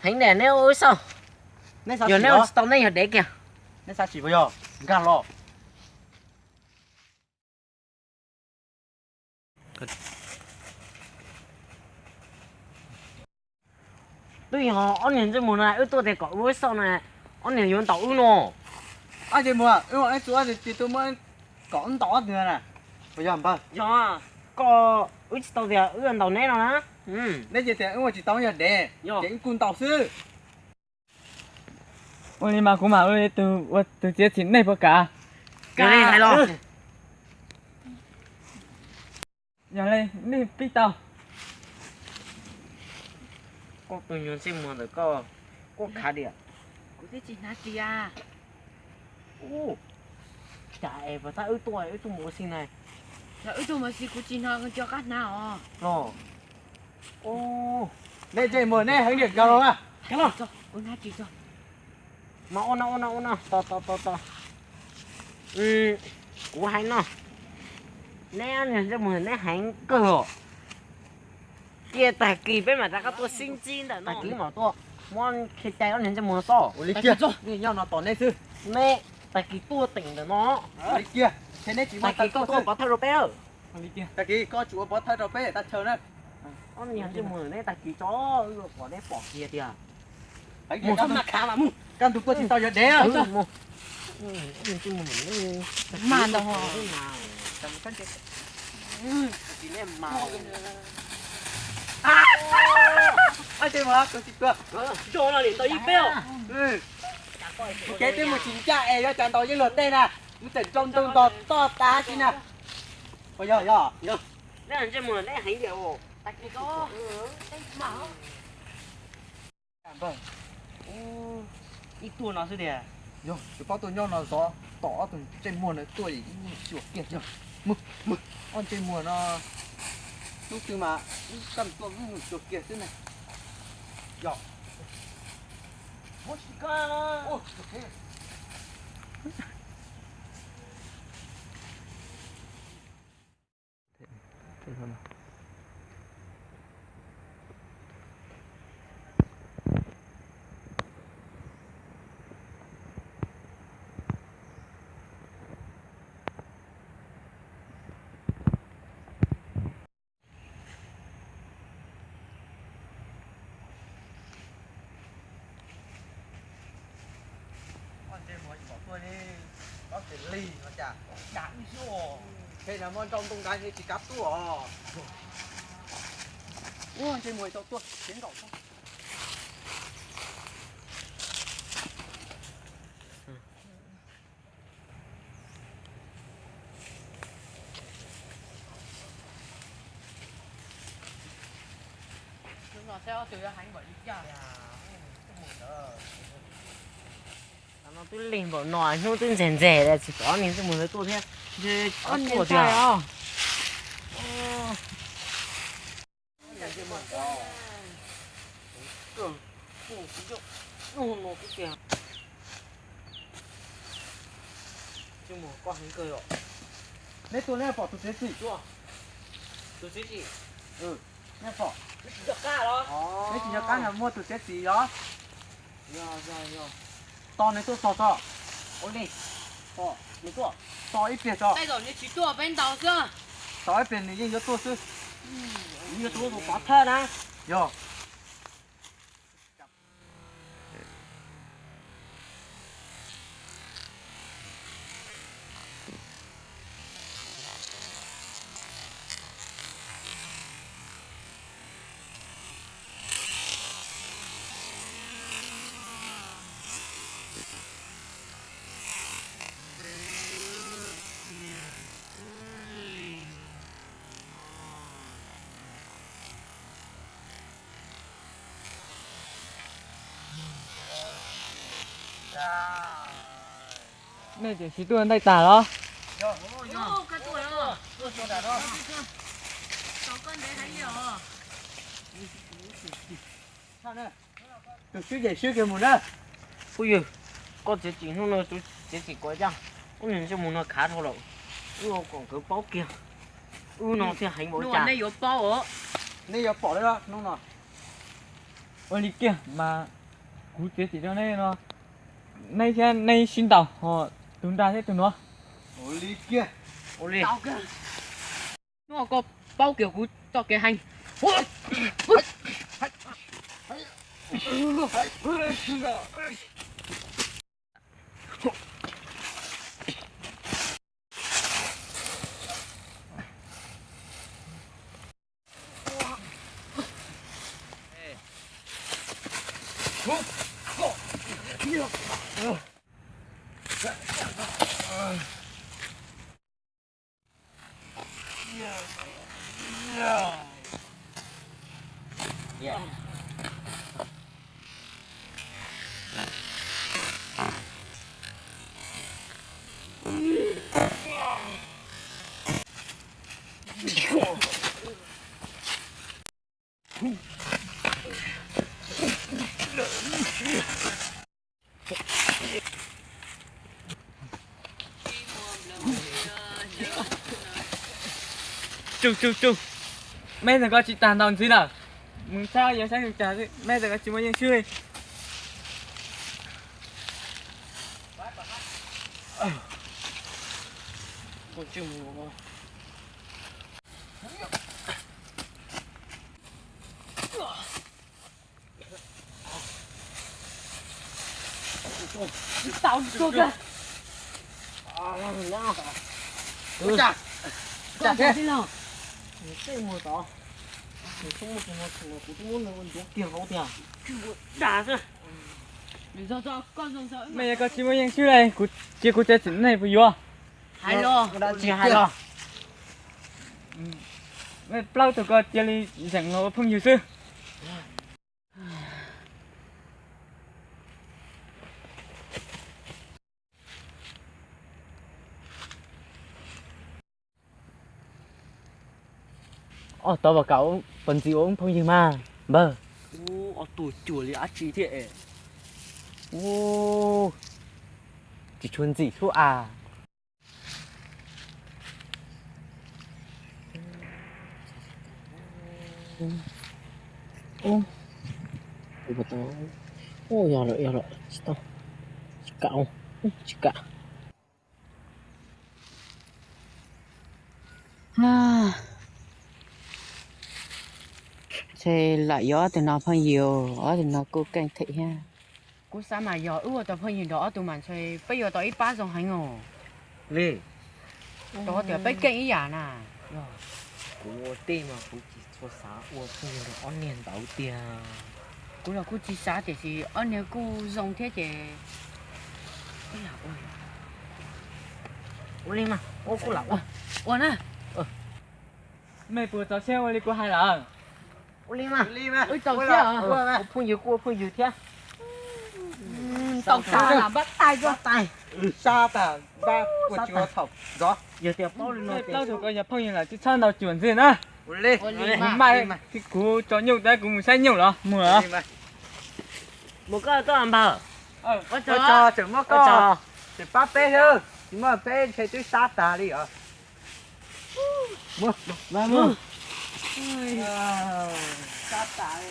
Heev dam neb ua wb xauj. Yog neb ua tsis tau neb yog dev kiag. Neb xav tsis puas yog nkag los. Twb yog ob niag ntsej muag no wb tuaj tias kom ua wb xauj na, ob niag yuav ntaus wb no. Ob ntsej muag, wb ua wb txua tis tuaj muab kom wb ntaus ob tug na. Puas yog npawg? Yog, koj, wb tsis tau tias wb ntaus neb no na. Neb ces tias wb ua tsis tau yog dev, ces wb kuj ntaus xwb. Ua li mas kuv mam ua li tus ua tus txiav txim, nej puas kam? Kam. Hais los. Yog li nej pib tau. Koj tus nyuag ntsej muag ntawm koj, koj khav diam. Kuv twb tsis hnav tias. Ub, cas es puas tab wb tuaj wb tuaj mus ua si na? Yog wb tuaj mus ua si kuv tsis hnov nco qab hnav os. Los. Ub, nej ntsej muag neb heev diam kawg los na. Mas ua no ua no ua no, tos tos tos tos. Kuv hais no, neb ob niag ntsej muag neb heev kawg os. Cia tag kis peb mam rov qab tuaj sib ntsib ntawm no, tag kis mam tuaj muab qhia cai ob niag ntsej muag xauj. Ua li kiag, nyob no tos neb xwb. Neb tag kis tuaj teem ntawm no. Ua li kiag, neb tsis muaj tag kis tuaj pov thawj rau peb. Tag kis koj tsuas ua pov thawj rau peb tag chaw na. Ob niag ntsej muag neb tag kis tso, wb pom neb pom kiag tiag. Mus txhob mas khav mas mus, kaj ntug tuaj tsis tau yog dev. Mas ntau. Ntsej muag tus tsis tuaj. Zoo no nim ntaus ib peb os. Kuv kev twb mus tsis ncaj es yuav cas ntaus yeej luag tej na. Kuv tseem nroo nroo ntog toj tas si na. Puas yog? Yog. Ntsej muag neb heev tiag. Ib tuaj no xwb tiag. Yog, tsis paub tuaj nyob no zov tom ob tug ntsej muag na tuaj ib nyuag xyuas kiag. Yog, mus, mus, ob ntsej muag no. Hnub twg mas wb kaj tuaj wb mus xyuas kiag xwb na. Yog. Ntsej muag tsis pom tuaj li, ob tug lig no cas dav ib xyob. Ntshe muaj nrau ntoo nrad ntshe tsis kav tuaj os. Ua ntsej muag tau tuaj khiav nkaum xwb. No twb lig npaum no hnub twb ntxeg ntxeg tsis pom ob niag ntsej muag ntawd tuaj thiab. Ob niag ntxhais os. Neb tuaj neb pom tus txiav txim tuaj? Tus txiav txim. Neb pom? Neb tsis nco qab los? Neb tsis nco qab no muaj tus txiav txim los? Tos nws tuaj txog tso. Ua li, tos nws tuaj, tos ib pliag tso. Tej zaum nws tsis tuaj peb ntaus xwb. Tos ib pliag nws yeej yuav tuaj xwb. Nws yuav tuaj tus pov thawj na. Yog. Nej tseem tsis tuaj ntaij tas los? Tus swb ces swb kiag mus na. Phooj ywg, koj txiav txim hnub no, txiav txim kuv cas, ub, nws ntsej muag no khav dhau lawm, wb ua kom nkawd paub kiag, wb no thiaj heev npaum cas. Nej yuav paub os. Nej yuav pom li hnub no. Ua li kiag mas kuv txiav txim rau nej no, nej thiab nej sib ntaus ho tus nrag thiab tus nuav. Ua li kiag. Ua li. Hnub no koj paub kiag kuv txoj kev heev. Tsum, tsum, tsum. Mej txawm koj tsis tag ntaus ntxiv lawm. Mus txhab yog saib yus cas xwb, mej txawm koj tsis muaj yeej swb li. Mej yog koj tsis muaj yeej swb li, kuv cia kuv txiav txim nej puas yuav? Hais los, tsis hais los. Mej plaub tug ko cia li zeem los ua phooj ywg xwb. Ob tug vam kam puas ntxim ua phooj ywg mas npawg? Ob tug cuag li dab tsi thiab es. Ub, tsis tshua ntxim hlub as. Ub, yog lawm, yog lawm, tsis tau, tsis kam, tsis kam. Ntshe lam yuav ob tug no phooj ywg, ob tug no kuj keej them thiab. Kuv xav mas yog wb ua tau phooj ywg nrog ob tug mas ntshe peb yuav tau ib pab zoo heev os. Li, rau qhov tias peb keej ib yam na. Kuv ua tij mas kuv tsis tshua xav ua phooj ywg nrog ob niag ntawd tiag. Kuv los kuj tsis xav tiam sis ob niag kuj zoo thiab ces ua li mas ua kuj lam ua. Ua na. Mej puas txaus siab ua li kuv hais lawm? Ua li mas, wb txaus siab, ua phooj ywg kuj ua phooj ywg thiab. Tau tas lam npab tais, npab tais, sab tas, npab ua tsis ua thaum zov. Yog tias paub li no, plaub tug ko yog phooj ywg lawm tsis txhob ntaus cuam ntxiv na. Ua li, kuv tso nyuj tab kuv mus saib nyuj los mus. Mus koj tuaj npawg. Ua tsaug, tseem muab koj, tseem pab peb xwb, tsis muaj peb ntshe twb sab tas li os. Mus, mus. Sab tas li.